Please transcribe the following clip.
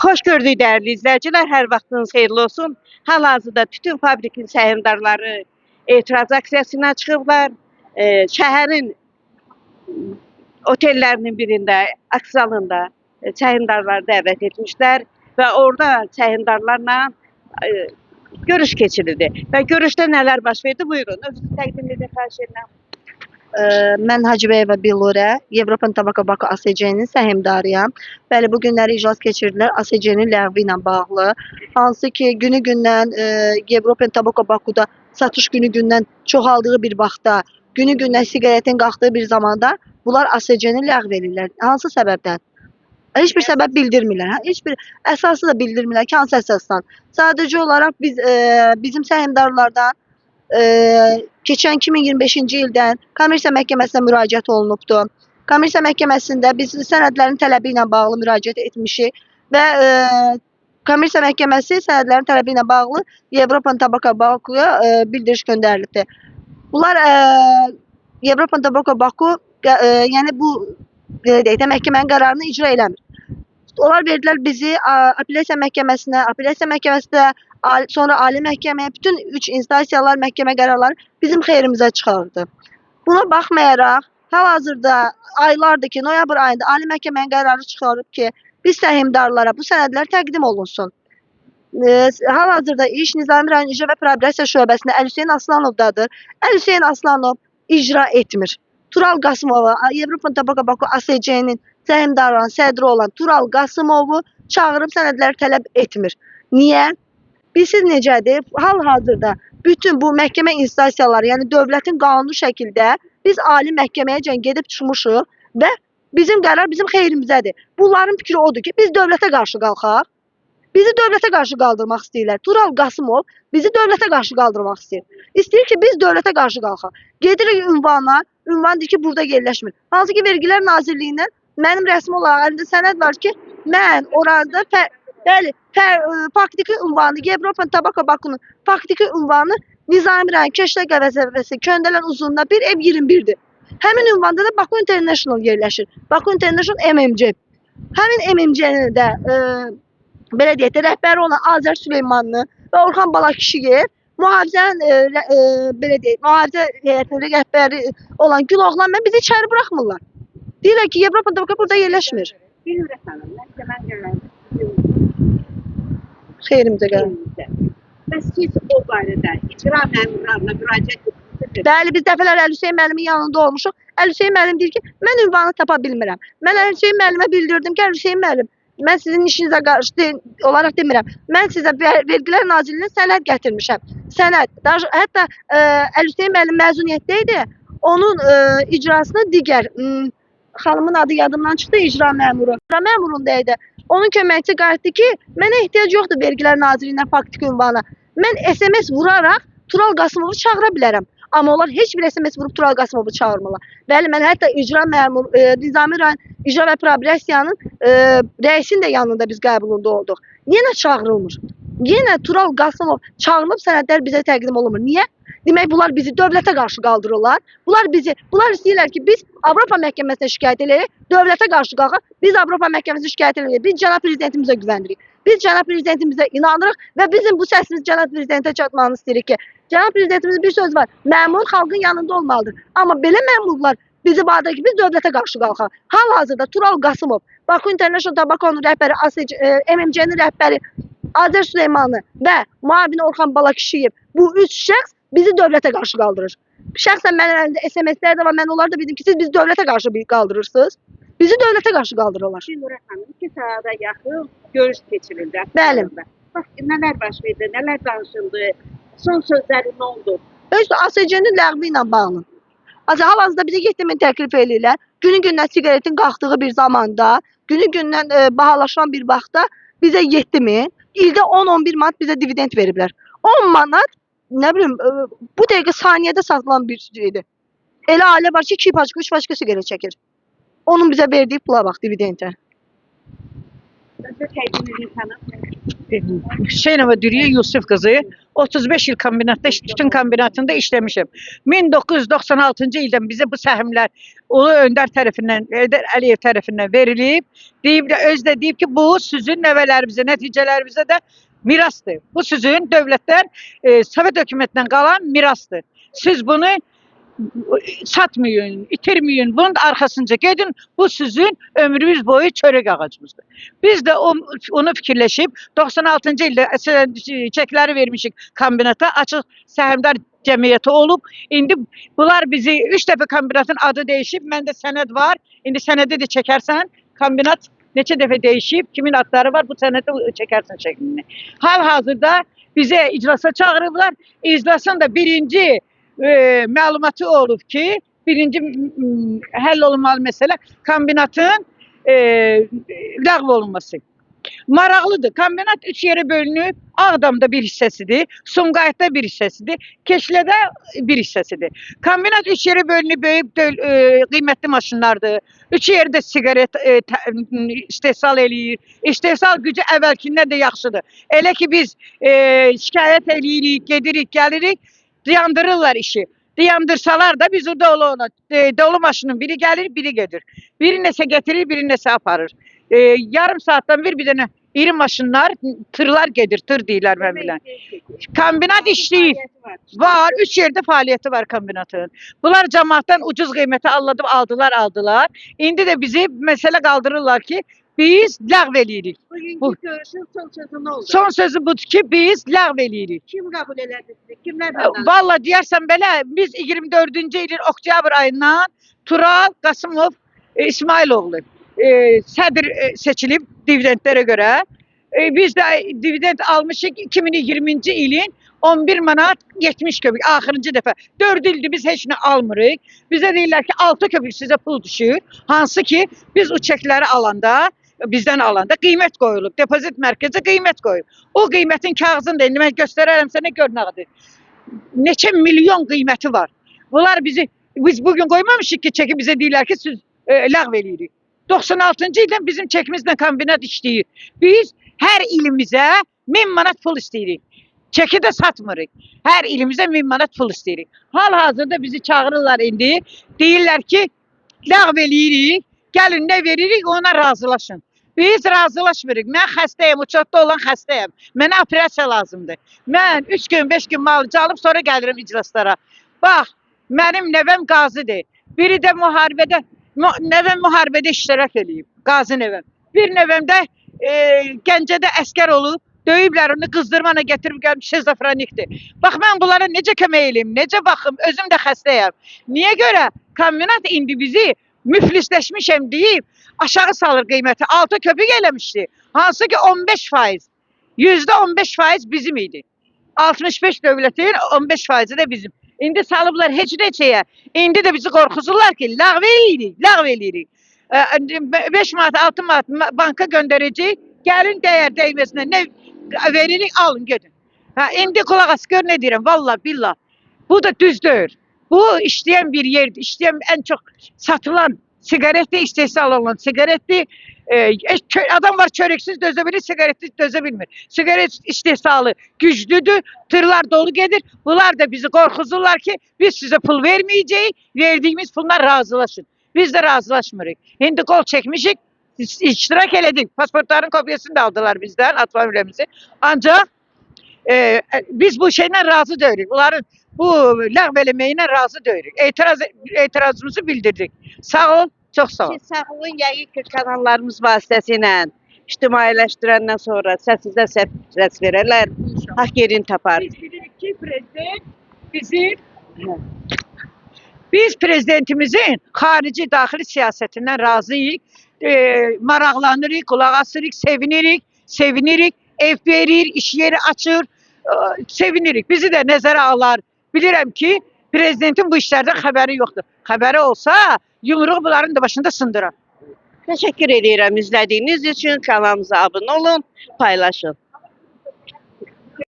Xoş gördük dəyərli izləyicilər. Hər vaxtınız xeyirli olsun. Hal-hazırda tütün fabrikin səhmdarları etiraz aksiyasına çıxıblar. Şəhərin otellərinin birində, aksalında səhmdarları dəvət etmişlər və orada səhmdarlarla görüş keçirildi. Və görüşdə nələr baş verdi? Buyurun. Özünüzü təqdim edin, xahiş edirəm. Mən Hacıbəyeva Billurə, Avropa Tabaka Bakı ASC-nin səhmdarıyam. Bəli, bu günləri iclas keçirdilər ASC-nin ləğvi ilə bağlı. Hansı ki, günü-gündən Avropa Tabaka Bakıda satış günü-gündən çoxaldığı bir vaxtda, günü-gündən siqaretin qalxdığı bir zamanda bunlar ASC-ni ləğv edirlər. Hansı səbəbdən? Heç bir səbəb bildirmirlər. Hə, heç bir əsası da bildirmirlər ki, hansı əsasdan. Sadəcə olaraq biz bizim səhmdarlardan keçən 2025-ci ildən Kommersiya Məhkəməsinə müraciət olunubdur. Kommersiya Məhkəməsində biz sənədlərin tələbi ilə bağlı müraciət etmişik və Kommersiya Məhkəməsi sənədlərin tələbi ilə bağlı Avropa Tabaka Bakuya bildiriş göndərilibdir. Bunlar Avropa Tabaka Baku yəni bu belə deyək də məhkəmənin qərarını icra eləmir. Onlar verdilər bizi apellyasiya məhkəməsinə, apellyasiya məhkəməsi də sonra ali məhkəməyə, bütün üç instansiyalar, məhkəmə qərarları bizim xeyrimizə çıxardı. Buna baxmayaraq, hal-hazırda aylardır ki, noyabr ayında ali məhkəmənin qərarı çıxarıb ki, biz səhmdarlara bu sənədlər təqdim olunsun. Hal-hazırda iş Nizami rayon İcra və Probasiya şöbəsində Əlhüseyn Aslanovdadır. Əlhüseyn Aslanov icra etmir. Tural Qasımova, Avropa Tabaka Baku ASC-nin səhmdarlarının sədri olan Tural Qasımovu çağırıb sənədləri tələb etmir. Niyə? Bilirsiniz necədir? Hal-hazırda bütün bu məhkəmə instansiyaları, yəni dövlətin qanuni şəkildə biz ali məhkəməyəcən gedib çıxmışıq və bizim qərar bizim xeyrimizədir. Bunların fikri odur ki, biz dövlətə qarşı qalxaq. Bizi dövlətə qarşı qaldırmaq istəyirlər. Tural Qasımov bizi dövlətə qarşı qaldırmaq istəyir. İstəyir ki, biz dövlətə qarşı qalxaq. Gedirik ünvana, ünvan deyir ki, burada yerləşmir. Hansı ki, Vergilər Nazirliyindən mənim rəsmi olaraq əlimdə sənəd var ki, mən orada bəli, faktiki ünvanı, Avropa Tabaka Bakunun faktiki ünvanı Nizami rayon Keşlə qəsəbəsi Köndələn uzunluğunda bir ev 21-dir. Həmin ünvanda da Baku International yerləşir. Baku International MMC. Həmin MMC-nin də belə deyək də rəhbəri olan Azər Süleymanlı və Orxan Balakişiyev mühafizənin belə deyək, mühafizə heyətinin rəhbəri olan Güloğlan mən bizi içəri buraxmırlar. Deyirlər ki, Avropa Tabaka burada yerləşmir. Bilmirəm xanım, məhkəmənin qərarı Xeyrimizə gəlir. Bəs siz o barədə icra məmurlarına müraciət etmisiniz? Bəli, biz dəfələrlə Əlhüseyn müəllimin yanında olmuşuq. Əlhüseyn müəllim deyir ki, mən ünvanı tapa bilmirəm. Mən Əlhüseyn müəllimə bildirdim ki, Əlhüseyn müəllim, mən sizin işinizə qarşı olaraq demirəm. Mən sizə Vergilər Nazirliyinə sənəd gətirmişəm. Sənəd. Hətta Əlhüseyn müəllim məzuniyyətdə idi. Onun icrasını digər xanımın adı yadımdan çıxdı, icra məmuru. İcra məmurunda idi. Onun köməkçisi qayıtdı ki, mənə ehtiyac yoxdur Vergilər Nazirliyinə faktiki ünvana. Mən SMS vuraraq Tural Qasımovu çağıra bilərəm. Amma onlar heç bir SMS vurub Tural Qasımovu çağırmırlar. Bəli, mən hətta icra məmuru, Nizami rayon İcra və Probasiyanın rəisinin də yanında biz qəbulunda olduq. Yenə çağırılmır. Yenə Tural Qasımov çağırılıb sənədlər bizə təqdim olunmur. Niyə? Demək bunlar bizi dövlətə qarşı qaldırırlar. Bunlar istəyirlər ki, biz Avropa məhkəməsinə şikayət eləyək, dövlətə qarşı qalxaq. Biz Avropa məhkəməsinə şikayət eləməyək. Biz cənab prezidentimizə güvənirik. Biz cənab prezidentimizə inanırıq və bizim bu səsimiz cənab prezidentə çatmağını istəyirik ki, cənab prezidentimizin bir sözü var. Məmur xalqın yanında olmalıdır. Amma belə məmurlar bizi vadar ki, biz dövlətə qarşı qalxaq. Hal-hazırda Tural Qasımov, Baku International Tobacco-nun rəhbəri, MMC-nin rəhbəri Azər Süleymanlı və müavini Orxan Balakişiyev bu üç şəxs bizi dövlətə qarşı qaldırır. Şəxsən mənim əlimdə SMS-lər də var, mən onları da bildim ki, siz bizi dövlətə qarşı qaldırırsınız. Bizi dövlətə qarşı qaldırırlar. Bilmirəm xanım, 2 saata yaxın görüş keçirildi. Bəli. Bax, nələr baş verdi, nələr danışıldı, son sözləri nə oldu? Özü ASC-nin ləğvi ilə bağlı. Hal-hazırda bizə 7.000 təklif eləyirlər. Günü-gündən siqaretin qalxdığı bir zamanda, günü-gündən bahalaşan bir vaxtda bizə 7.000, ildə 10-11 manat bizə dividend veriblər. 10 manat, nə bilim, bu dəqiqə saniyədə satılan bir şeydir. Elə ailə var ki, 2 paçka, 3 paçka siqaret çəkir. Onun bizə verdiyi pula bax, dividendə. Özü təqdim edin xanım. Hüseynova Dürüyə Yusuf qızı, 35 il kombinatda, tütün kombinatında işləmişəm. 1996-cı ildən bizə bu səhmlər Ulu Öndər tərəfindən, Heydər Əliyev tərəfindən verilib. Deyib də, özü də deyib ki, bu sizin nəvələrimizə, nəticələrimizə də mirasdır. Bu sizin dövlətdən, Sovet hökumətindən qalan mirasdır. Siz bunu satmayın, itirməyin, bunun arxasınca gedin. Bu sizin ömrünüz boyu çörək ağacımızdır. Biz də onu fikirləşib 96-cı ildə əslən çəkləri vermişik kombinata, açıq səhmdar cəmiyyəti olub. İndi bunlar bizi 3 dəfə kombinatın adı dəyişib, məndə sənəd var. İndi sənədi də çəkərsən, kombinat neçə dəfə dəyişib, kimin adları var, bu sənədi çəkərsən şəklini. Hal-hazırda bizə iclasa çağırıblar. İclasın da birinci məlumatı olub ki, birinci həll olunmalı məsələ kombinatın ləğv olunması. Maraqlıdır. Kombinat 3 yerə bölünüb. Ağdamda bir hissəsidir, Sumqayıtda bir hissəsidir, Keşlədə bir hissəsidir. Kombinat 3 yerə bölünüb, böyük qiymətli maşınlardır. 3 yerdə siqaret istehsal eləyir. İstehsal gücü əvvəlkindən də yaxşıdır. Elə ki biz şikayət eləyirik, gedirik, gəlirik, dayandırırlar işi. Dayandırsalar da biz orada ola dolu maşının biri gəlir, biri gedir. Biri nəsə gətirir, biri nəsə aparır. Yarım saatdan bir dənə iri maşınlar, tırlar gedir, tır deyirlər mən bilən. Kombinat işləyir. Var, 3 yerdə fəaliyyəti var kombinatın. Bunlar cəmaatdan ucuz qiymətə alladıb aldılar. İndi də bizi məsələ qaldırırlar ki, biz ləğv eləyirik. Bugünkü görüşün son sözü nə oldu? Son sözü budur ki, biz ləğv eləyirik. Kim qəbul elədi sizi? Kimlər danışdı? Valla deyərsən belə, biz 24-cü ilin oktyabr ayından Tural Qasımov İsmailoğlu sədr seçilib dividendlərə görə. Biz də dividend almışıq 2020-ci ilin 11 manat 70 köpük axırıncı dəfə. 4 ildir biz heç nə almırıq. Bizə deyirlər ki, 6 köpük sizə pul düşür. Hansı ki, biz o çəkləri alanda, bizdən alanda qiymət qoyulub. Depozit mərkəzi qiymət qoyub. O qiymətin kağızını da indi mən göstərərəm sənə, gör nə qədər. Neçə milyon qiyməti var. Bunlar bizi, biz bugün qoymamışıq ki, çəki bizə deyirlər ki, siz ləğv eləyirik. 96-cı ildən bizim çəkimizlə kombinat işləyir. Biz hər ilimizə 1000 manat pul istəyirik. Çəki də satmırıq. Hər ilimizə 1000 manat pul istəyirik. Hal-hazırda bizi çağırırlar indi. Deyirlər ki, ləğv eləyirik. Gəlin nə veririk, ona razılaşın. Biz razılaşmırıq. Mən xəstəyəm, uçotda olan xəstəyəm. Mənə operasiya lazımdır. Mən 3 gün, 5 gün müalicə alıb sonra gəlirəm iclaslara. Bax, mənim nəvəm qazidir. Biri də müharibədə, nəvəm müharibədə iştirak eləyib, qazi nəvəm. Bir nəvəm də Gəncədə əskər olub, döyüblər onu, qızdırmanla gətirib gəlmiş, şizofrenikdir. Bax, mən bunlara necə kömək eləyim, necə baxım, özüm də xəstəyəm. Niyə görə kombinat indi bizi müflisləşmişəm deyib, aşağı salır qiyməti, 6 köpük eləmişdi. Hansı ki 15%, %15% bizim idi. 65 dövlətin, 15%-i də bizim. İndi salıblar heç neçəyə. İndi də bizi qorxuzurlar ki, ləğv eləyirik, ləğv eləyirik. 5 manat, 6 manat banka göndərəcəyik. Gəlin dəyər dəyməsinə nə veririk, alın gedin. Ha, indi qulaq as, gör nə deyirəm, vallah billah. Bu da düz deyil. Bu işləyən bir yerdir. İşləyən ən çox satılan siqaretdir, istehsal olunan siqaretdir. Adam var çörəksiz dözə bilir, siqaretsiz dözə bilmir. Siqaret istehsalı güclüdür, tırlar dolu gedir. Bunlar da bizi qorxuzurlar ki, biz sizə pul verməyəcəyik, verdiyimiz pulla razılaşın. Biz də razılaşmırıq. İndi qol çəkmişik, iştirak elədik. Pasportların kopyasını da aldılar bizdən, ad familiyamızı. Ancaq biz bu şeylə razı deyilik. Bunların bu ləğv eləməyinə razı deyilik. Etirazımızı bildirdik. Sağ ol, çox sağ ol. Ki, sağ olun, yəqin ki, kanallarımız vasitəsilə ictimailəşdirəndən sonra səsinizə səs verərlər, haqq yerini tapar. Biz bilirik ki, prezident bizim biz prezidentimizin xarici daxili siyasətindən razıyıq, maraqlanırıq, qulaq asırıq, sevinirik, ev verir, iş yeri açır, sevinirik. Bizi də nəzərə alar. Bilirəm ki, prezidentin bu işlərdən xəbəri yoxdur. Xəbəri olsa, yumruğu bunların da başında sındırar. Təşəkkür edirəm izlədiyiniz üçün. Kanalımıza abunə olun, paylaşın.